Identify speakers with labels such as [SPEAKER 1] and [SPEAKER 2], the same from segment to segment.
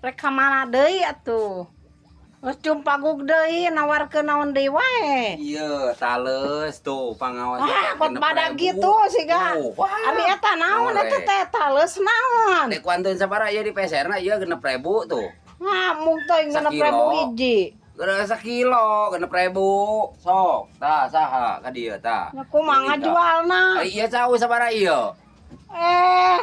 [SPEAKER 1] Rek ka mana deui atuh? Geus jumpagug deui, nawarkeun naon deui wae.
[SPEAKER 2] Iya, tales tuh pangawas.
[SPEAKER 1] Ah, kot badag gitu siga.
[SPEAKER 2] Oh, wah.
[SPEAKER 1] Ari eta naon eta
[SPEAKER 2] Boleh.
[SPEAKER 1] teh, tales naon?
[SPEAKER 2] Dek kuantuin sabaraha ieu di peserna ieu 6.000 tuh.
[SPEAKER 1] Ngamuk teuing 6.000
[SPEAKER 2] Sakilo.
[SPEAKER 1] hiji.
[SPEAKER 2] Geus sakilo 6.000. Sok, tah saha ka dieu tah?
[SPEAKER 1] Nya kumaha
[SPEAKER 2] Beli, tah.
[SPEAKER 1] ngajualna?
[SPEAKER 2] Ai ieu cau sabaraha ieu?
[SPEAKER 1] Eh,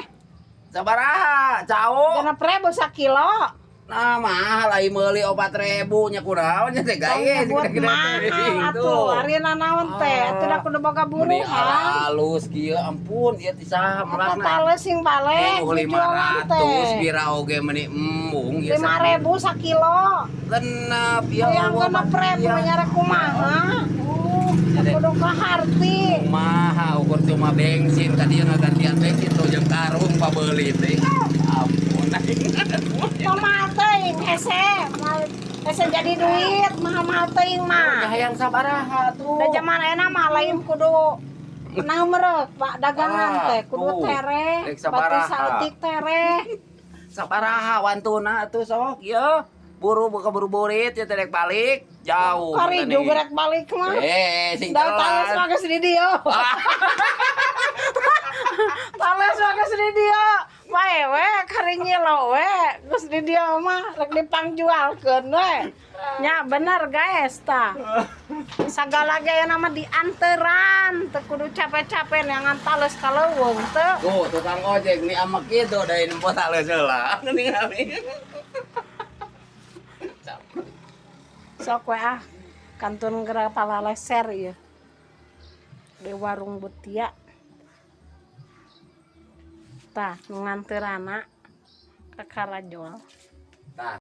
[SPEAKER 2] Sabaraha cau?
[SPEAKER 1] 6.000 sakilo.
[SPEAKER 2] Nah, mahal ai meuli 4.000 nya, kunaon nya teh gae.
[SPEAKER 1] Tong nyebut mahal atuh, ari naon teh? Atuh da kudu boga
[SPEAKER 2] Meni
[SPEAKER 1] buruhan.
[SPEAKER 2] halus kieu, ampun, ieu ti saha
[SPEAKER 1] Eta
[SPEAKER 2] melakna?
[SPEAKER 1] tales sing balik
[SPEAKER 2] Oh,
[SPEAKER 1] dijualan
[SPEAKER 2] 500
[SPEAKER 1] teh.
[SPEAKER 2] pira oge meni embung ieu.
[SPEAKER 1] 5.000 sakilo.
[SPEAKER 2] Genep ya.
[SPEAKER 1] Yang
[SPEAKER 2] Allah,
[SPEAKER 1] 6.000
[SPEAKER 2] iya.
[SPEAKER 1] nya rek kumaha?
[SPEAKER 2] Jadi-
[SPEAKER 1] Kudu kaharti.
[SPEAKER 2] Kumaha ukur cuma bensin ka dieu, ngagantian bensin tuh jeung karung pabeuli teh. Ampun aing.
[SPEAKER 1] Mahal teuing hese, mahal hese jadi duit, mahal-mahal teuing mah.
[SPEAKER 2] Hayang sabaraha tuh?
[SPEAKER 1] Da zaman ayeuna mah lain kudu nah merek Pak dagangan
[SPEAKER 2] Ah,
[SPEAKER 1] teh kudu
[SPEAKER 2] tuh.
[SPEAKER 1] tereh,
[SPEAKER 2] Rek
[SPEAKER 1] batu
[SPEAKER 2] sabaraha?
[SPEAKER 1] saeutik tereh.
[SPEAKER 2] Sabaraha wantuna atuh, sok ieu? Buru buka buru burit ya, teh balik jauh.
[SPEAKER 1] Kari
[SPEAKER 2] tadi.
[SPEAKER 1] juga rek balik mah.
[SPEAKER 2] Eh, sing
[SPEAKER 1] Da tales
[SPEAKER 2] telat.
[SPEAKER 1] mah geus di dieu. Tales mah geus di dieu. Bae we kari nyilo we geus di dieu mah rek dipangjualkeun we. Nya bener guys tah. Sagala ge ayeuna mah dianteran, teu kudu capek-capek neangan tales ka leuweung teu.
[SPEAKER 2] Tuh, tukang ojek nih amak kitu da nempo tales heula. Ningali.
[SPEAKER 1] Sok we ah, kantun geura palaleser ieu. Di warung Butia. Tah, nu nganteurana ka Karajol.
[SPEAKER 2] Tah.